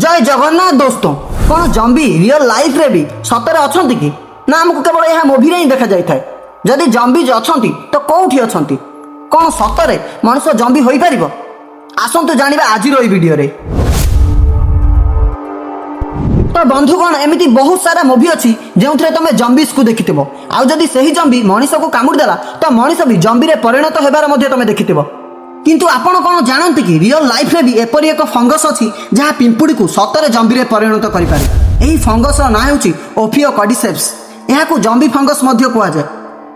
ଜୟ ଜଗନ୍ନାଥ ଦୋସ୍ତ। କ'ଣ zombie real ଲାଇଫରେ ବି ସତରେ ଅଛନ୍ତି କି ନା ଆମକୁ କେବଳ ଏହା ମୁଭିରେ ହିଁ ଦେଖାଯାଇଥାଏ? ଯଦି ଜମ୍ବିଜ୍ ଅଛନ୍ତି ତ କୋଉଠି ଅଛନ୍ତି? କ'ଣ ସତରେ ମଣିଷ ଜମ୍ବି ହୋଇପାରିବ? ଆସନ୍ତୁ ଜାଣିବା ଆଜିର ଏଇ ଭିଡ଼ିଓରେ। ତ ବନ୍ଧୁଗଣ, ଏମିତି ବହୁତ ସାରା ମୁଭି ଅଛି ଯେଉଁଥିରେ ତମେ ଜମ୍ବିସ୍କୁ ଦେଖିଥିବ। ଆଉ ଯଦି ସେହି ଜମ୍ବି ମଣିଷକୁ କାମୁଡ଼ି ଦେଲା ତ ମଣିଷ ବି ଜମ୍ବିରେ ପରିଣତ ହେବାର ମଧ୍ୟ ତମେ ଦେଖିଥିବ। କିନ୍ତୁ ଆପଣ କ'ଣ ଜାଣନ୍ତି କି ରିଅଲ ଲାଇଫରେ ବି ଏପରି ଏକ ଫଙ୍ଗସ୍ ଅଛି ଯାହା ପିମ୍ପୁଡ଼ିକୁ ସତରେ ଜମ୍ବିରେ ପରିଣତ କରିପାରେ? ଏହି ଫଙ୍ଗସର ନାଁ ହେଉଛି ଓଫିଓ କଡିସେପ୍ସ। ଏହାକୁ ଜମ୍ବି ଫଙ୍ଗସ୍ ମଧ୍ୟ କୁହାଯାଏ।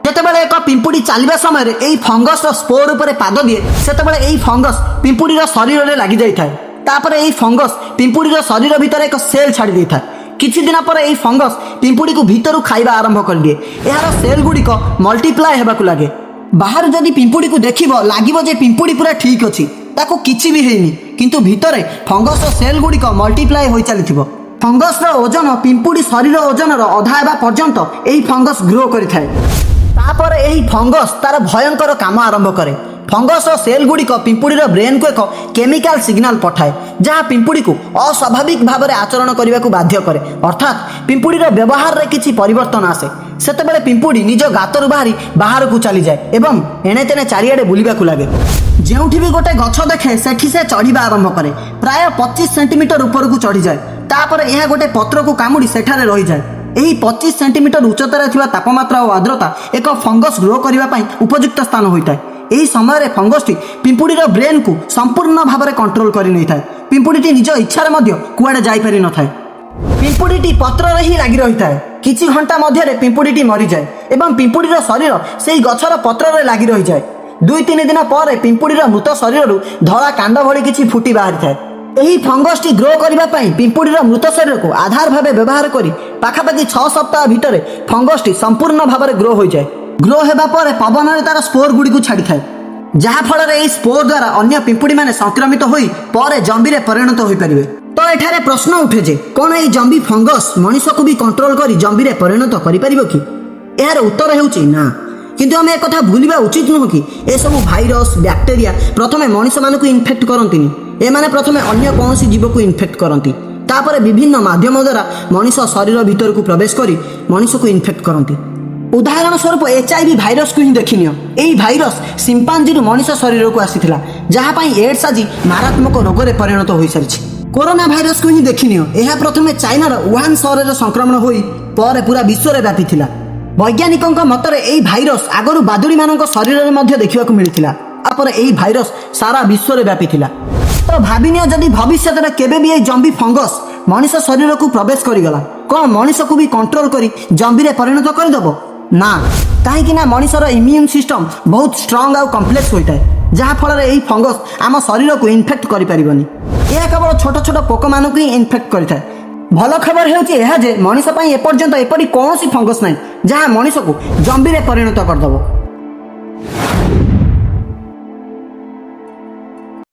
ଯେତେବେଳେ ଏକ ପିମ୍ପୁଡ଼ି ଚାଲିବା ସମୟରେ ଏହି ଫଙ୍ଗସର ସ୍ପୋର ଉପରେ ପାଦ ଦିଏ, ସେତେବେଳେ ଏହି ଫଙ୍ଗସ୍ ପିମ୍ପୁଡ଼ିର ଶରୀରରେ ଲାଗିଯାଇଥାଏ। ତାପରେ ଏହି ଫଙ୍ଗସ୍ ପିମ୍ପୁଡ଼ିର ଶରୀର ଭିତରେ ଏକ ସେଲ୍ ଛାଡ଼ି ଦେଇଥାଏ। କିଛି ଦିନ ପରେ ଏହି ଫଙ୍ଗସ୍ ପିମ୍ପୁଡ଼ିକୁ ଭିତରୁ ଖାଇବା ଆରମ୍ଭ କରିଦିଏ। ଏହାର ସେଲ୍ ଗୁଡ଼ିକ ମଲ୍ଟିପ୍ଲାଏ ହେବାକୁ ଲାଗେ। ବାହାରୁ ଯଦି ପିମ୍ପୁଡ଼ିକୁ ଦେଖିବ, ଲାଗିବ ଯେ ପିମ୍ପୁଡ଼ି ପୁରା ଠିକ୍ ଅଛି, ତାକୁ କିଛି ବି ହେଇନି। କିନ୍ତୁ ଭିତରେ ଫଙ୍ଗସର ସେଲ୍ ଗୁଡ଼ିକ ମଲ୍ଟିପ୍ଲାଏ ହୋଇ ଚାଲିଥିବ। ଫଙ୍ଗସର ଓଜନ ପିମ୍ପୁଡ଼ି ଶରୀର ଓଜନର ଅଧା ହେବା ପର୍ଯ୍ୟନ୍ତ ଏହି ଫଙ୍ଗସ୍ ଗ୍ରୋ କରିଥାଏ। ତାପରେ ଏହି ଫଙ୍ଗସ୍ ତାର ଭୟଙ୍କର କାମ ଆରମ୍ଭ କରେ। ଫଙ୍ଗସର ସେଲ୍ ଗୁଡ଼ିକ ପିମ୍ପୁଡ଼ିର ବ୍ରେନ୍କୁ ଏକ କେମିକାଲ ସିଗ୍ନାଲ ପଠାଏ, ଯାହା ପିମ୍ପୁଡ଼ିକୁ ଅସ୍ୱାଭାବିକ ଭାବରେ ଆଚରଣ କରିବାକୁ ବାଧ୍ୟ କରେ। ଅର୍ଥାତ୍ ପିମ୍ପୁଡ଼ିର ବ୍ୟବହାରରେ କିଛି ପରିବର୍ତ୍ତନ ଆସେ। ସେତେବେଳେ ପିମ୍ପୁଡ଼ି ନିଜ ଗାତରୁ ବାହାରି ବାହାରକୁ ଚାଲିଯାଏ ଏବଂ ଏଣେ ତେଣେ ଚାରିଆଡ଼େ ବୁଲିବାକୁ ଲାଗେ। ଯେଉଁଠି ବି ଗୋଟେ ଗଛ ଦେଖେ, ସେଠି ସେ ଚଢ଼ିବା ଆରମ୍ଭ କରେ। ପ୍ରାୟ 25 ସେଣ୍ଟିମିଟର ଉପରକୁ ଚଢ଼ିଯାଏ। ତାପରେ ଏହା ଗୋଟେ ପତ୍ରକୁ କାମୁଡ଼ି ସେଠାରେ ରହିଯାଏ। ଏହି 25 ସେଣ୍ଟିମିଟର ଉଚ୍ଚତାରେ ଥିବା ତାପମାତ୍ରା ଓ ଆର୍ଦ୍ରତା ଏକ ଫଙ୍ଗସ୍ ଗ୍ରୋ କରିବା ପାଇଁ ଉପଯୁକ୍ତ ସ୍ଥାନ ହୋଇଥାଏ। ଏହି ସମୟରେ ଫଙ୍ଗସଟି ପିମ୍ପୁଡ଼ିର ବ୍ରେନ୍କୁ ସମ୍ପୂର୍ଣ୍ଣ ଭାବରେ କଣ୍ଟ୍ରୋଲ କରି ନେଇଥାଏ। ପିମ୍ପୁଡ଼ିଟି ନିଜ ଇଚ୍ଛାରେ ମଧ୍ୟ କୁଆଡ଼େ ଯାଇପାରି ନଥାଏ। ପିମ୍ପୁଡ଼ିଟି ପତ୍ରରେ ହିଁ ଲାଗି ରହିଥାଏ। କିଛି ଘଣ୍ଟା ମଧ୍ୟରେ ପିମ୍ପୁଡ଼ିଟି ମରିଯାଏ ଏବଂ ପିମ୍ପୁଡ଼ିର ଶରୀର ସେହି ଗଛର ପତ୍ରରେ ଲାଗି ରହିଯାଏ। 2-3 ଦିନ ପରେ ପିମ୍ପୁଡ଼ିର ମୃତ ଶରୀରରୁ ଧଳା କାଣ୍ଡ ଭଳି କିଛି ଫୁଟି ବାହାରିଥାଏ। ଏହି ଫଙ୍ଗସଟି ଗ୍ରୋ କରିବା ପାଇଁ ପିମ୍ପୁଡ଼ିର ମୃତ ଶରୀରକୁ ଆଧାର ଭାବେ ବ୍ୟବହାର କରି ପାଖାପାଖି 6 ସପ୍ତାହ ଭିତରେ ଫଙ୍ଗସଟି ସମ୍ପୂର୍ଣ୍ଣ ଭାବରେ ଗ୍ରୋ ହୋଇଯାଏ। ଗ୍ରୋ ହେବା ପରେ ପବନରେ ତାର ସ୍ପୋର ଗୁଡ଼ିକୁ ଛାଡ଼ିଥାଏ, ଯାହାଫଳରେ ଏହି ସ୍ପୋର ଦ୍ୱାରା ଅନ୍ୟ ପିମ୍ପୁଡ଼ିମାନେ ସଂକ୍ରମିତ ହୋଇ ପରେ ଜମ୍ବିରେ ପରିଣତ ହୋଇପାରିବେ। ତ ଏଠାରେ ପ୍ରଶ୍ନ ଉଠେ ଯେ କ'ଣ ଏହି ଜମ୍ବି ଫଙ୍ଗସ୍ ମଣିଷକୁ ବି କଣ୍ଟ୍ରୋଲ କରି ଜମ୍ବିରେ ପରିଣତ କରିପାରିବ କି? ଏହାର ଉତ୍ତର ହେଉଛି ନା। କିନ୍ତୁ ଆମେ ଏକଥା ଭୁଲିବା ଉଚିତ ନୁହଁ କି ଏସବୁ ଭାଇରସ୍, ବ୍ୟାକ୍ଟେରିଆ ପ୍ରଥମେ ମଣିଷମାନଙ୍କୁ ଇନଫେକ୍ଟ କରନ୍ତିନି। ଏମାନେ ପ୍ରଥମେ ଅନ୍ୟ କୌଣସି ଜୀବକୁ ଇନଫେକ୍ଟ କରନ୍ତି। ତାପରେ ବିଭିନ୍ନ ମାଧ୍ୟମ ଦ୍ୱାରା ମଣିଷ ଶରୀର ଭିତରକୁ ପ୍ରବେଶ କରି ମଣିଷକୁ ଇନଫେକ୍ଟ କରନ୍ତି। ଉଦାହରଣ ସ୍ୱରୂପ HIV ଭାଇରସକୁ ହିଁ ଦେଖିନିଅ। ଏହି ଭାଇରସ ସିମ୍ପାଞ୍ଜିରୁ ମଣିଷ ଶରୀରକୁ ଆସିଥିଲା, ଯାହା ପାଇଁ ଏଡ୍ସ ଆଜି ମାରାତ୍ମକ ରୋଗରେ ପରିଣତ ହୋଇସାରିଛି। କରୋନା ଭାଇରସକୁ ହିଁ ଦେଖିନିଅ। ଏହା ପ୍ରଥମେ ଚାଇନାର ୱୁହାନ ସହରରେ ସଂକ୍ରମଣ ହୋଇ ପରେ ପୁରା ବିଶ୍ୱରେ ବ୍ୟାପିଥିଲା। ବୈଜ୍ଞାନିକଙ୍କ ମତରେ ଏହି ଭାଇରସ ଆଗରୁ ବାଦୁଡ଼ିମାନଙ୍କ ଶରୀରରେ ମଧ୍ୟ ଦେଖିବାକୁ ମିଳିଥିଲା। ତାପରେ ଏହି ଭାଇରସ ସାରା ବିଶ୍ୱରେ ବ୍ୟାପିଥିଲା। ତ ଭାବିନିଅ, ଯଦି ଭବିଷ୍ୟତରେ କେବେ ବି ଏହି ଜମ୍ବି ଫଙ୍ଗସ୍ ମଣିଷ ଶରୀରକୁ ପ୍ରବେଶ କରିଗଲା, କ'ଣ ମଣିଷକୁ ବି କଣ୍ଟ୍ରୋଲ କରି ଜମ୍ବିରେ ପରିଣତ କରିଦେବ? ନା। କାହିଁକି ନା ମଣିଷର ଇମ୍ୟୁନ୍ ସିଷ୍ଟମ ବହୁତ ଷ୍ଟ୍ରଙ୍ଗ ଆଉ କମ୍ପ୍ଲେକ୍ସ ହୋଇଥାଏ, ଯାହାଫଳରେ ଏହି ଫଙ୍ଗସ୍ ଆମ ଶରୀରକୁ ଇନଫେକ୍ଟ କରିପାରିବନି। ଏହା କେବଳ ଛୋଟ ଛୋଟ ପୋକମାନଙ୍କୁ ହିଁ ଇନଫେକ୍ଟ କରିଥାଏ। ଭଲ ଖବର ହେଉଛି ଏହା ଯେ ମଣିଷ ପାଇଁ ଏପର୍ଯ୍ୟନ୍ତ ଏପରି କୌଣସି ଫଙ୍ଗସ୍ ନାହିଁ ଯାହା ମଣିଷକୁ ଜମ୍ବିରେ ପରିଣତ କରିଦେବ।